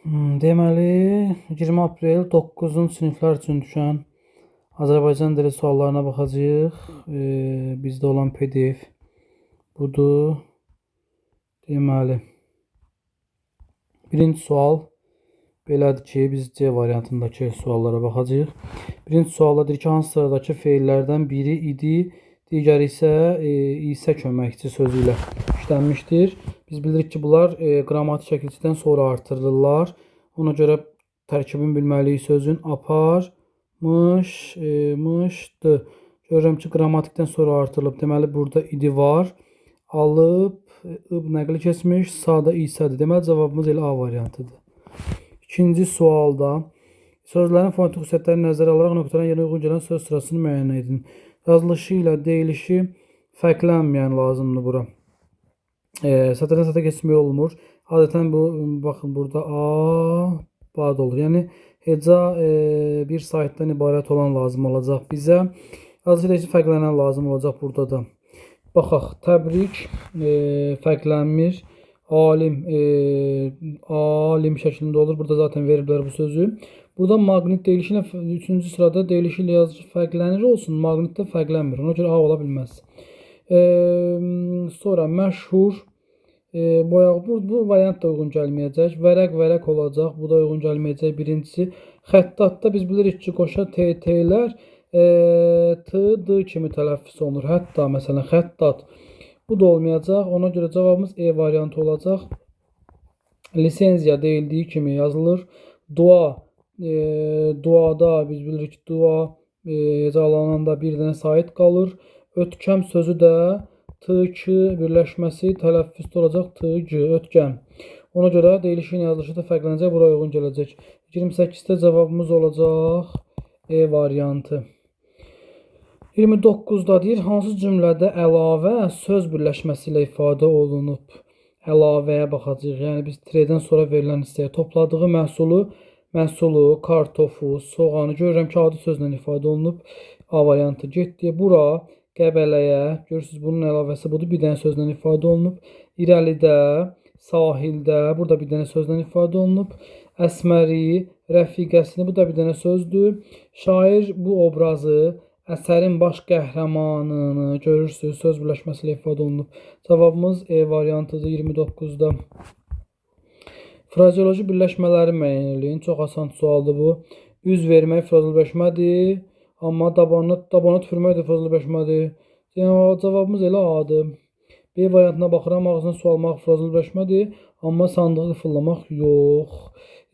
Deməli, 20 aprel 9-cu siniflər üçün düşən Azərbaycan dili suallarına baxacağıq. Bizdə olan PDF budur. Deməli, birinci sual belədir ki, biz C variantındakı suallara baxacağıq. Birinci sualda deyir ki, hansı sıradakı feillərdən biri idi, digəri isə isə köməkçi sözü ilə işlənmişdir. Biz bilirik ki, bunlar qrammatik şəkilçidən sonra artırılırlar. Ona görə tərkibini bilməliyik sözün aparmış, mışdı. Görürəm ki, qrammatikdən sonra artırılıb. Deməli, burada idi var. Alıb, ıb nəqli keçmiş, sadə isədir. Deməli, cavabımız elə A variantıdır. İkinci sualda sözlərin fonetik xüsusiyyətlərini nəzərə alaraq nöqtələrin yerinə uyğun gələn söz sırasını müəyyən edin. Yazılışı ilə deyilişi fərqlənməyən lazımdır bura. Sətirdən sətrə keçmək olmur. Adətən bu, baxın burada A, B da olur. Yəni heca bir saytdan ibarət olan lazım olacaq bizə. Yazılışı deyilişi fərqlənən lazım olacaq burada da. Baxaq, təbrik fərqlənmir. Alim, alim şəklində olur. Burada zaten veriblər bu sözü. Burada maqnit deyilişi ilə üçüncü sırada deyilişi ilə yazılışı fərqlənir olsun. Maqnitdə fərqlənmir. Ona görə A ola bilməz. Sonra məşhur boyaq bu variant da uyğun gəlməyəcək. Vərəq vərəq olacaq. Bu da uyğun gəlməyəcək. Birincisi xəttatda biz bilirik ki, qoşa T-T-lər T, D kimi tələffüz olunur. Hətta məsələn xəttat bu da olmayacaq. Ona görə cavabımız E variantı olacaq. Lisenziya deyildiyi kimi yazılır. Dua, duada biz bilirik ki, dua hecalananda bir dənə sait qalır. Ötkəm sözü də T, K birləşməsi tələffüzdə olacaq. T, G, ötkəm. Ona görə deyilişin yazılışı da fərqlənəcək, bura uyğun gələcək. 28-də cavabımız olacaq E variantı. 29-da deyir, hansı cümlədə əlavə söz birləşməsi ilə ifadə olunub? Əlavəyə baxacağıq. Yəni biz tirdən sonra verilən hissəyə topladığı məhsulu, kartofu, soğanı görürəm ki, adi sözlə ifadə olunub. A variantı getdi. Bura Qəbələyə, görürsünüz bunun əlavəsi budur, bir dənə sözlə ifadə olunub. İrəlidə, sahildə, burada bir dənə sözlə ifadə olunub. Əsməri, rəfiqəsini, bu da bir dənə sözdür. Şair bu obrazı, əsərin baş qəhrəmanını görürsünüz, söz birləşməsi ilə ifadə olunub. Cavabımız E variantıdır 29-da. Frazeoloji birləşmələri müəyyən eləyin. Çox asan sualdır bu. Üz vermək frazeoloji birləşmədir. Amma dabana tüpürmək də frazeoloji birləşmədir. Yəni, cavabımız elə A-dır. B variantına baxıram, ağzına su almaq frazeoloji birləşmədir. Amma sandığı fırlamaq yox.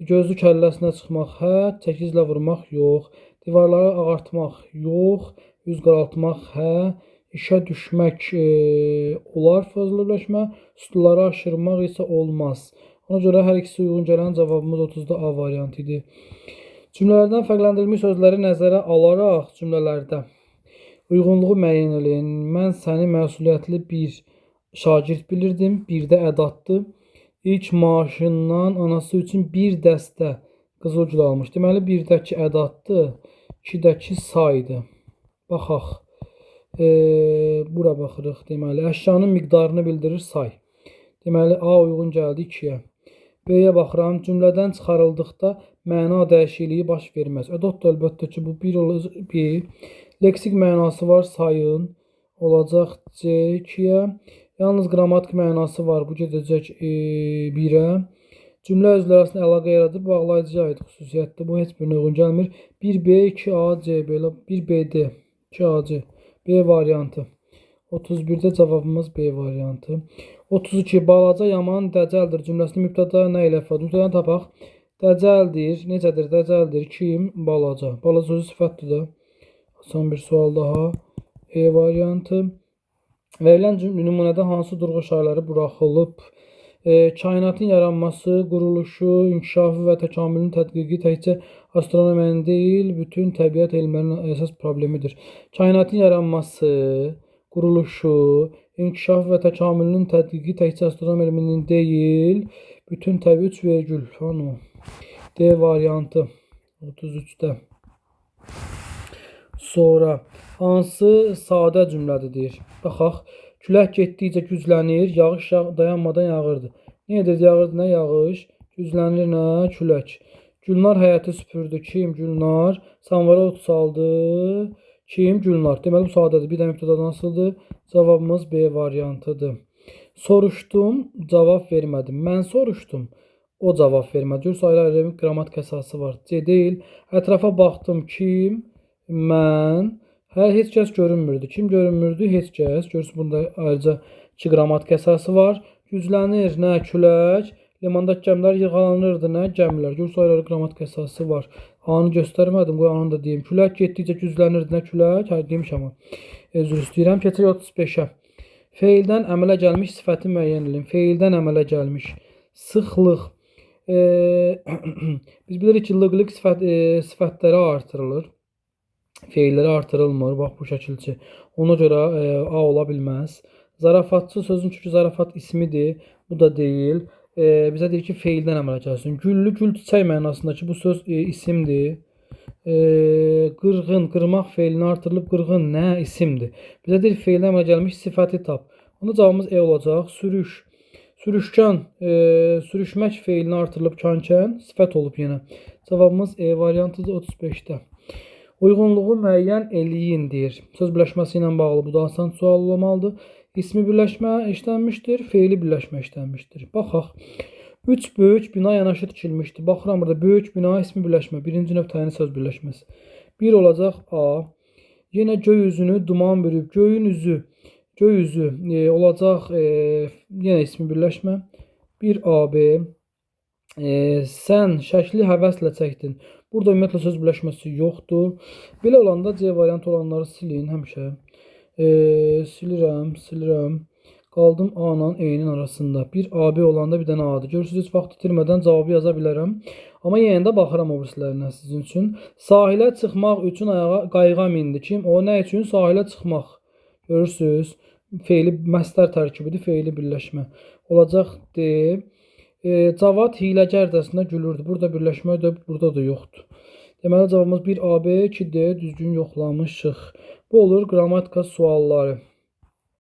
Gözlü kəlləsinə çıxmaq hə, çəkizlə vurmaq yox. Divarları ağartmaq yox, üz qaraltmaq hə, işə düşmək olar frazeoloji birləşmə, stulları aşırmaq isə olmaz. Ona görə hər ikisi uyğun gələn cavabımız 30-da A variantı idi. Cümlələrdən fərqləndirilmiş sözləri nəzərə alaraq cümlələrdə uyğunluğu müəyyən eləyin. Mən səni məsuliyyətli bir şagird bilirdim, bir də ədatdır. İlk maaşından anası üçün bir dəstə qızıl gül almış. Deməli, birdəki ədatdır, ikidəki saydır. Baxaq. Bura baxırıq. Deməli, əşyanın miqdarını bildirir say. Deməli, A uyğun gəldi 2-yə. B-yə baxıram. Cümlədən çıxarıldıqda məna dəyişikliyi baş verməz. Ədat da əlbəttə ki, bu 1 olacaq. 1. Leksik mənası var sayın. Olacaq C2-yə. Yalnız qrammatik mənası var. Bu gedəcək 1-ə. Cümlə özləri arasında əlaqə yaradır. Bağlayıcıya aid xüsusiyyətdir. Bu heç birinə uyğun gəlmir. 1B, 2A, C belə 1BD, 2AC. B variantı. 31-də cavabımız B variantı. 32. Balaca yaman dəcəldir cümləsini mübtəda nə ilə ifadə? Mübtədanı tapaq. Dəcəldir. Necədir? Dəcəldir. Kim? Balaca. Balaca sözü sifətdir də. Son bir sual daha. E variantı. Verilən nümunədə hansı durğu şairləri buraxılıb? Kainatın yaranması, quruluşu, inkişafı və təkamülünün tədqiqi təkcə astronomiyanın deyil, bütün təbiət elmlərinin əsas problemidir. Kainatın yaranması, quruluşu, inkişafı və təkamülünün tədqiqi təkcə astronomiya elminin deyil, bütün təbii 3 vergül. Anu. D variantı 33-də. Sonra hansı sadə cümlədir deyir. Baxaq. Külək getdikcə güclənir, yağış dayanmadan yağırdı. Nə edir? Yağırdı, nə yağış? Güclənir nə? Külək. Gülnar həyəti süpürdü. Kim? Gülnar. Samavara ot saldı. Kim? Gülnar. Deməli, bu sadədir. Bir də mübtədadan asılıdır. Cavabımız B variantıdır. Soruşdum, cavab vermədim. Mən soruşdum, o cavab vermədi. Görürsünüz, ayrı-ayrı qrammatik əsası var. C deyil. Ətrafa baxdım. Kim? Mən. Heç kəs görünmürdü. Kim görünmürdü? Heç kəs. Görürsünüz, bunda ayrıca iki qrammatik əsası var. Güclənir nə? Külək. Limandakı gəmilər yırğalanırdı nə? Gəmilər. Görürsünüz, ayrı-ayrı qrammatik əsası var. A-nı göstərmədim, qoy A-nı da deyim. Külək getdikcə güclənirdi nə? Külək. Hə, demişəm amma. Üzr istəyirəm. Keçək 35-ə. Feildən əmələ gəlmiş sifəti müəyyən edin. Feildən əmələ gəlmiş sıxlıq. Biz bilirik ki, lıqlıq sifətləri artırılır. Feilləri artırılmır. Bax, bu şəkilçi. Ona görə A ola bilməz. Zarafatçı sözün çünki zarafat ismidir. Bu da deyil. Bizə deyir ki, feildən əmələ gəlsin. Güllü, gül çiçək mənasındakı bu söz isimdir. Qırğın, qırmaq feilinə artırılıb qırğın nə? İsimdir. Bizə deyir, feildən əmələ gəlmiş sifəti tap. Onda cavabımız E olacaq. Sürüş. Sürüşkən, sürüşmək feilinə artırılıb kankən sifət olub yenə. Cavabımız E variantıdır 35-də. Uyğunluğu müəyyən eləyin deyir. Söz birləşməsi ilə bağlı bu da asan sual olmalıdır. İsmi birləşmə işlənmişdir, feili birləşmə işlənmişdir. Baxaq. 3 böyük bina yanaşı tikilmişdir. Baxıram burada böyük bina ismi birləşmə. Birinci növ təyini söz birləşməsi. 1 olacaq A. Yenə göy üzünü duman bürüyüb. Göyün üzü, göy üzü olacaq yenə ismi birləşmə. 1 AB. Sən şəkli həvəslə çəkdin. Burada ümumiyyətlə söz birləşməsi yoxdur. Belə olanda C variantı olanları silin həmişə. Silirəm, silirəm. Qaldım A ilə E-nin arasında. Bir AB olanda bir dənə A-dır. Görürsünüz, heç vaxt itirmədən cavabı yaza bilərəm. Amma yenə də baxıram o birislərinə sizin üçün. Sahilə çıxmaq üçün ayağa qayığa mindi. Kim? O nə üçün? Sahilə çıxmaq. Görürsünüz. Feili məstər tərkibidir, feili birləşmə. Olacaq D. Cavad hiyləgərcəsinə gülürdü. Burada birləşmə də, burada da yoxdur. Deməli, cavabımız 1 AB, 2 D düzgün yoxlamışıq. Bu olur qrammatika sualları.